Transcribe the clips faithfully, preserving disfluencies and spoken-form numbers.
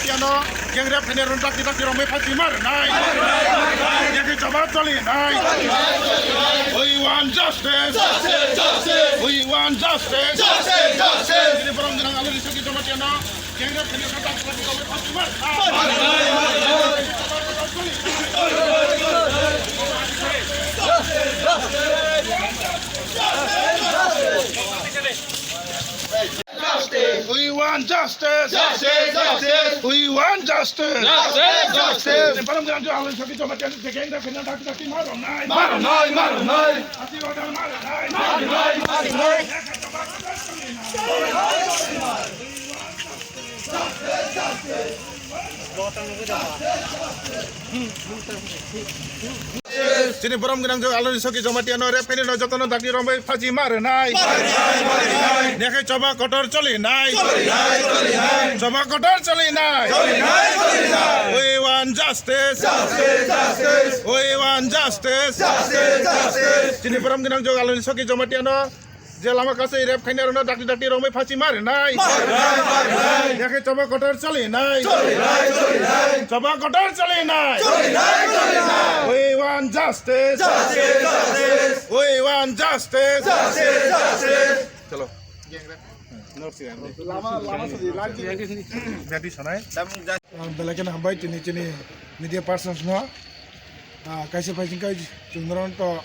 Yano gang rape khainai rok dakti dakti romwi phachi mar nai. Yakhe jawab choli nai. We want justice. We want justice. Chini borok gwnang Alu Risoki Jamatia no gang rape khainai rok dakti dakti romwi phachi mar nai. We want justice. Justice, justice. We want justice. Justice, justice. Parang bilang jual lagi sakit coba jadi jaga yang dah kena dah kita timah dong, nai. Marah, nai, marah, nai. Asli order marah, nai. Marah, nai, marah, nai. Chini borom gwnang jok Alu Risoki Jamatia no rape khainai no jotono dakti romwi phachi ma rwnai. Nekhe choba kotor choli nai. Choba kotor choli nai. We want justice. We want justice. Chini borom gwnang jok Alu Risoki Jamatia no je lama kasai rape khainai rokno dakti dakti romwi phachi ma rwnai. Yakhe choba kotor choli nai. Choba kotor choli nai. We want justice. We want justice. Chalo. Lama, lama sadi, lagi. Jadi sanai. Belai kheno hambai tini chini media persons no. Ah, kaisa phai chwng kai chwng norok to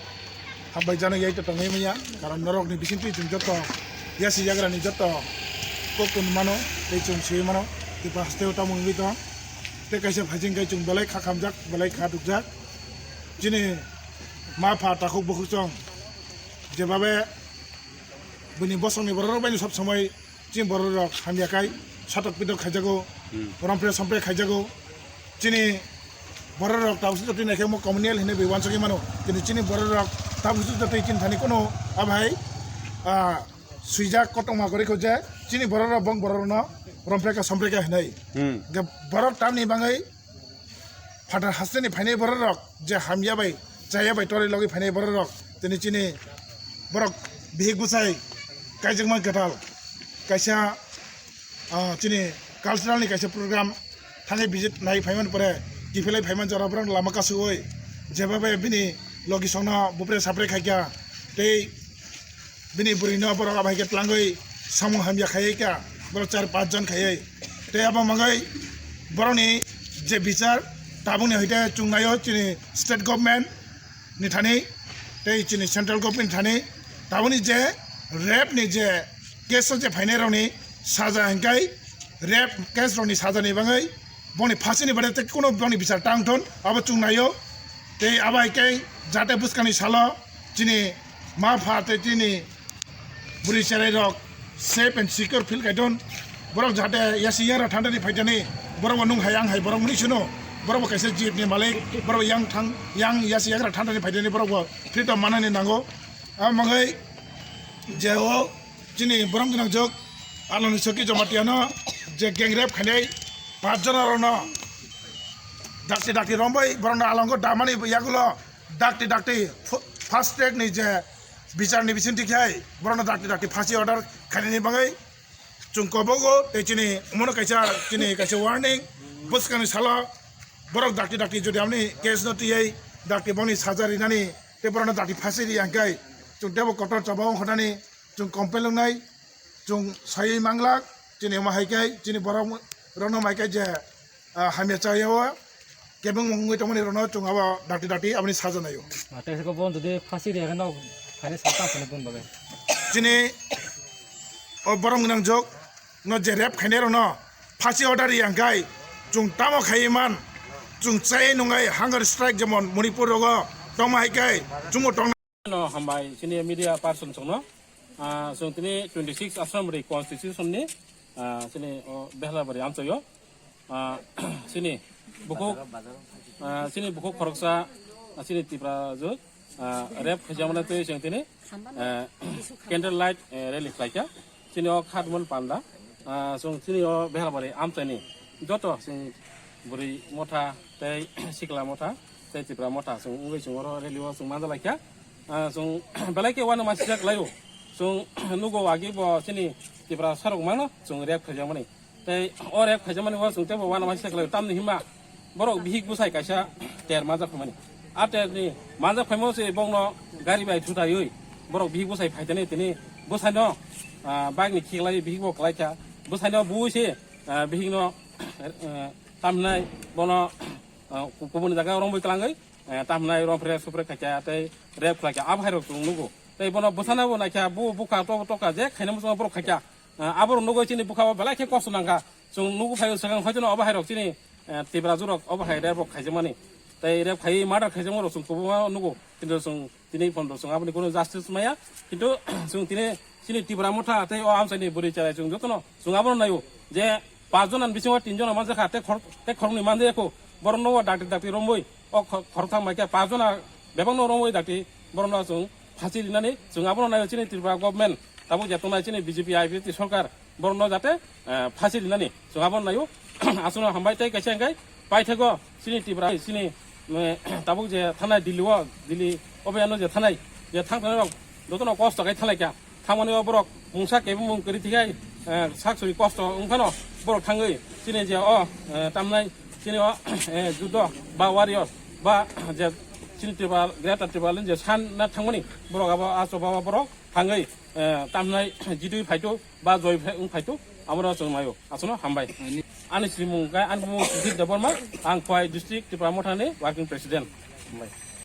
hambai jano yai to tongwi manya, karon norok ni bisingtwi chwng joto yasi yagra ni joto kok kun mano, tei chwng swi mano, tei pa haste o tamo wngwi tong. Tei kaisa phai chwng kai chwng belai kha khamjak, belai kha dukjak. Chini ma pha takhuk bukhuk chwng jebabe bini bosong ni borok rok bai ni sob somoi chini borok rok hamya kai satok pitok khaijago, rompre sompre khaijago. Chini borok rok tabuk sujak twi naikhe omo communal hinwi bai uansugwi mano. Kintu chini borok rok tabuk sujak twi chini thani kuno abai, ah, swijak kotorma kwrwi kho je chini borok rok bong borok rokno rompreka sompreka hinwi. Hmm. Ge borok tamni bagwi phatar hasteni phainai borok rok je hamya bai chaya bai torwi logwi phainai borok rok tini chini borok bihik bwsai kaijakma kwtal kaisa, ah, chini cultural ni kaisa program thani visit nai phaimani pore kiphilai phaimani jora borok lama kasugwi jeba bai bini logi songno bupre sapre khaikha tei bini bwrwino borok abo hai khe tlangwi samung hamya khaiwi kha, borok char panch jon khaiwi. Tei abo mangwi borokni je bichar tabukni hai khe chwng naio chini state government ni thani tei chini central government ni thani tabukni je rape ni je case o je phainai rokni saja hingkai rape case rokni sajani bagwi boni phasini bade tei kuno boni bichar tang thon abo chwng naio. Tei abo hai khe jate bwskangni salo chini ma pha tei chini bwrwi cherai rok safe and secure feel khai thon. Borok jate yasi yangra thandani phaitani borok bo nung hai ang hai borok muni sino borok bo kaisa jeep ni malik borok yang thang yang yasi yangra thandani phaitani borok bo freedom manani nango. Abo mangwi je o chini borom gwnang jok Alu Risoki Jamatia no je gang rape khainai panch jona rokno dakti dakti rombai borokno alongo damani yagulo dakti dakti fu-, fast track ni je bichar ni bisingtwi khai borokno dakti dakti phasi order khainani bagwi chwng kobogo tei chini omono kaisa chini kaisa warning bwskangni salo borok dakti dakti jodi amni case no tiyai dakti boni saja rinani tei borokno dakti phasi ri ang khe chwng teibo kotor choba wng khanani chwng complain wngnai chwng saiwi manglak chini omo hai khe chini borok rokno mai khe je, ah, hamya chaya o kebeng wngwi tongmani rokno chwng abo dakti dakti aboni saja naio. Ah, tei siko bon jodi phasi ri ang khe no phaini sal tang phani bon bagwi. Chini o borom gwnang jok no je rape khainai rokno phasi order ri ang khe chwng tamo khaiwi man chwng chai nungai hunger strike jemon Manipur rogo tongma hai khe chwngbo tong No hambai chini media person chwngno, ah, chwng tini twenty six Assam ri constitution ni, ah, chini o Behlabari amchaio, ah, chini bukhuk, ah, chini bukhuk khoroksa, ah, chini Tipra ju, ah, rape khaijakmani twi chwng tini, ah, candle light, eh, rally khlaikha. Chini o khatmon panda, ah, chwng chini o Behlabari amchaini joto chwng bwrwi motha tei sikla motha tei Tipra motha chwng wngwi chwng oro rally o chwng manjalaikha. Ah, chwng belai khe uanw masijak laio. Chwng nugo agi bo chini Tipra sorok mano chwng rape khaijakmani. Tei o rep khaijamani o chwng teibo uanama se khlai tamni hima borok bihik bwsai kaisa ter manjak phaimani. A ter ni manjak phaimo se bongno gari bai thutaiwi borok bihik bwsai phaitani tini bwsaino, ah, bike ni khiklai bihik bo kwlai kha. Bwsaino bui se, ah, bihik no, eh, tamhinai bono, ah, kubuni jaga romwi kwlangwi, eh, tamhinai rompre supre khaikha tei rep khlaikha. Abo hai rok chwng nugo. Tei bono bwsana bo naikha, bo bukha to toka je khaina muchungo borok khaikha. Ah, aborok nugwi chini bukha o belai khe kosto nangkha. Chwng nugu phaio swkang hoi jano obo hai rok chini, eh, Tiprajwk rok obo hai rep rok khaijakmani. Tei rep khai murder khaijakma rok chwng kubuma nugo. Kintu chwng tini phono chwng aboni kuno justice maya. Kintu chwng tini chini Tipra Motha tei o amchaini bwrwi chwrai chwng jotono chwng abono naio je panch jona ni bisingo tin jona manjakha tei khor-, tei khoroknwi manjakha. Borokno o dakti dakti romwi o kho-, khoroktham bai khe panch jona bebakno romwi dakti borokno chwng phasi rinani chwng abono naio chini Tripura government tabuk je tongnai chini B J P I P F T sorkar borokno jate, eh, phasi rinani chwng abono naio. Aswkno hambai tei kaisa hwnkhe paithakgo chini Tripura chini, eh, tabuk je thanai Delhi o, Delhi obo ano je thanai je thang thanai rok jotono kosto khe thanglai kha. Thangmani o borok mungsa kebengmung kwrwi thwikhai, eh, sak suri kosto wngphano borok thangwi chini je o, eh, tamnai chini o, eh, judo ba warrior ba je chini Tripura, Greater Tipraland je sanna thangmani borok abo aso baba borok thangwi, eh, tamnai jitwi phaitu ba joi phai-, wng phaitu abono chwng maio aswkno hambai. Ani srimung khe ani bumung Sujit Debbarma, ang Khowai district Tipra Mothani working president. Hambai.